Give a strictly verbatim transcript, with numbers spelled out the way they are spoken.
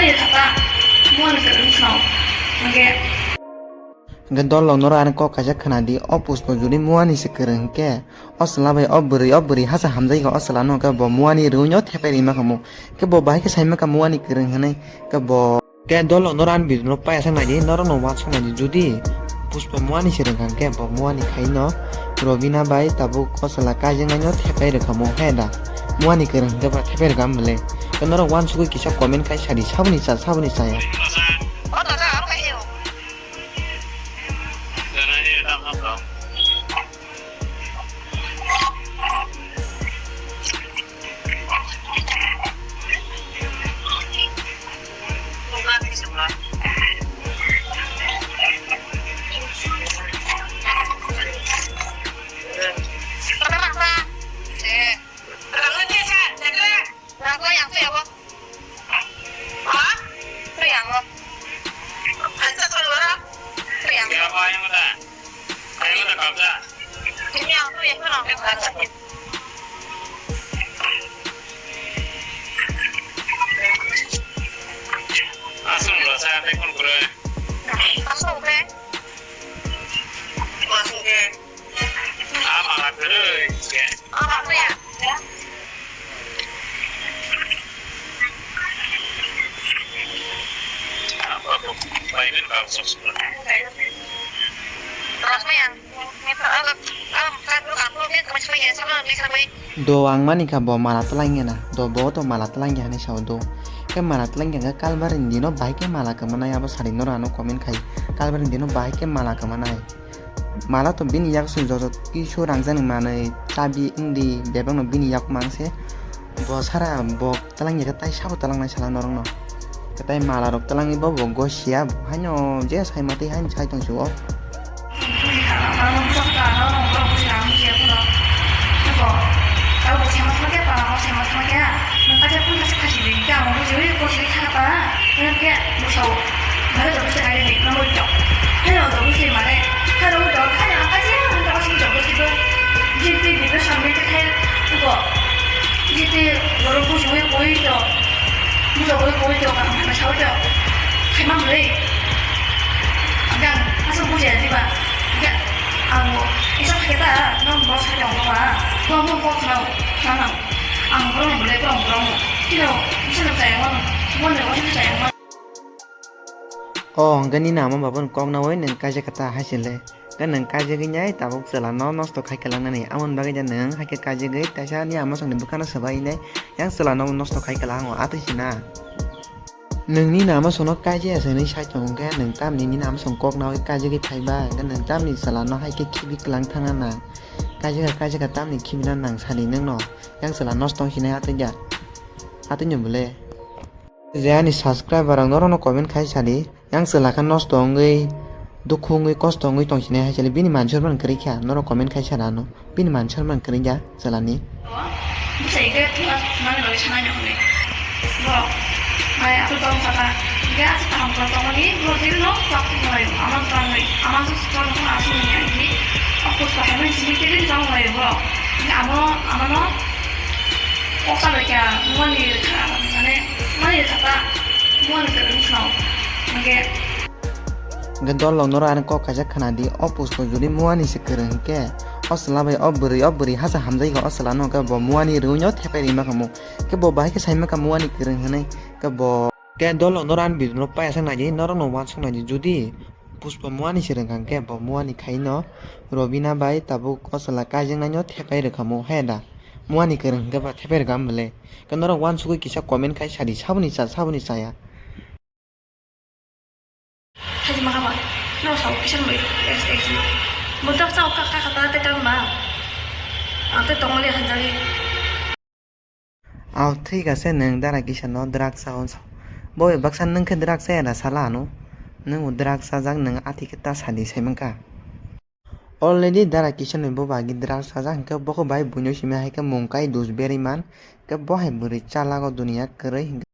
Kata, muani kwrwng song. Hwnkhe. Hwnkhe dol rok norok ani kok kaisa khna di, o Pushpa jodi muani se kwrwng hwnkhe, o chwla bai o bwrwi, o bwrwi hasa hamjai kha o chwla no, hwnkhe bo muani rwui no thepai rima kha mo. Hwnkhe bo bahai khe sai ma kha muani kwrwng hwnwi, hwnkhe bo. Hwnkhe dol rok norok ani video no paiya sak nai di, norok no uansuk nai di, jodi Pushpa muani se rwng kha hwnkhe bo muani khai no Robina bai tabuk o chwla kaijaknai no thepai rwkha mo he da. Muani kwrwng hwnkhe ba thepai rwkha mo le. Hwnkhe norok uansugui kisa comment khai sadi, saboni cha, saboni chaya. Aswk rwsa tei phone kwrwi. Aswk khe? Aswk khe? Ah, mala kwrwi khe. Ah, mala kwrwi. Ah, babu, bai bin babu sosok. Rosmaya. Do ang mani kha bo mala twlang ya na, do bo to mala twlang ya hinwi sao do. Khe mala twlang ya khe kalbar ni dino bahai khe mala kwmanai abo sari norok ano comment khai. Kalbar ni dino bahai khe mala kwmanai. Mala to bini yak song joto kisu rangchak ni manwi chabi wngdi bebak no bini yak mang se. Bo sara bo twlang ya khe tai sabo twlangnai sala norok no. Khe tai mala rok twlangwi bo bo gosia bo haino je sai ma twi haino sai tong si o. Jiti borok bujiwi koi to, bujagwi koi to, kaham hamya sawi to, khaima bwlwi. Ang aswk bujiya diba? Ang bo isa khaikhe ta, nang bo sakhe ongkha ba? Bo bo kok nang, nang. Ang borok no bwlwi kwrwng borok no. Kino, bwswk chayang mano, bo ni bwswk chayang mano. O hwnkhe nini ama baba ni kok nawi nwng kaisa khe ta hai se le. Hwnkhe nwng kaijagwi nai tabuk chwla no nosto khai kwlangnani. Aboni bagwi da nwng hai khe kaijagwi taisa ani ama songni bwkhano swbai nai yang chwla no nosto khai kwlango atwi se na. Nwng nini ama songno kaijaya se hwnwi sai tongo hwnkhe nwng tamni nini ama song kok nawi kaijagwi phai ba hwnkhe nwng tamni chwla no hai khe khibi kwlang thangna nang. Kaijagwi kaijagwi tamni khibina nang sadi nwng no yang chwla nosto wng sinai atwi da. Atwi no bwle. Je ani subscriber rok norok no comment khai sadi, yang chwla khe nosto wngwi, dukhu wngwi, kosto wngwi tong sinai hai chwla bini manchor man kwrwi kha, norok comment khai sana ano, bini manchor man kwrwi ya chwla ni. Bwsai khe thuma thumani bagwi sanai no hwnwi. Bo, mai ato tong kha ta, hwnkhe aswk kaham khe tongmani, bo tini no kwak thumlai, ama tongwi, ama se tong kha aswk wngya hwnwi, o Pushpa hai mani simi tini tonglaio bo. Hwnkhe amo, amano. Kok salai kha, muani rwkha, mane, muani rwkha ta, muani kwrwng song, hwnkhe. Hwnkhe dol rok norok ani kok kaisa khna di, o Pushpa jodi muani se kwrwng hwnkhe, o chwla bai o bwrwi, o bwrwi hasa hamjai kha o chwla no, hwnkhe bo muani rwui no thepai rima kha mo, hwnkhe bo bahai khe sai ma kha muani kwrwng hwnwi, hwnkhe bo. Khe dol rok norok ani video no paiya sak nai di, norok no uansuk nai di, jodi Pushpa muani se rwng kha hwnkhe bo muani khai no Robina bai tabuk o chwla kaijaknai no thepai rwkha mo he da. Muani kwrwng hwnkhe ba thepai rwkha mo le. Khe norok uansugwi kisa comment khai sadi, saboni cha, saboni chaya. Thaiji ma haba, no sao kisa bai, es, es. Mo tak sao ka, ka, ka, ta, ta, ta, ma. Ang te tongmani hanjali. Aw, thik ase, nwng dara kisa no drugs sao. Bo bai baksa nwng khe drugs saya da sala ano. Nwng bo drugs sajak, nwng athi khe ta sadi sai mankha. Already dara kisa ni bo bai drugs sajak, hwnkhe bo khe bai buino simi hai khe mung kai dus berwi man. Hwnkhe bo hai bwrwi chalago duniya kwrwi hwnkhe.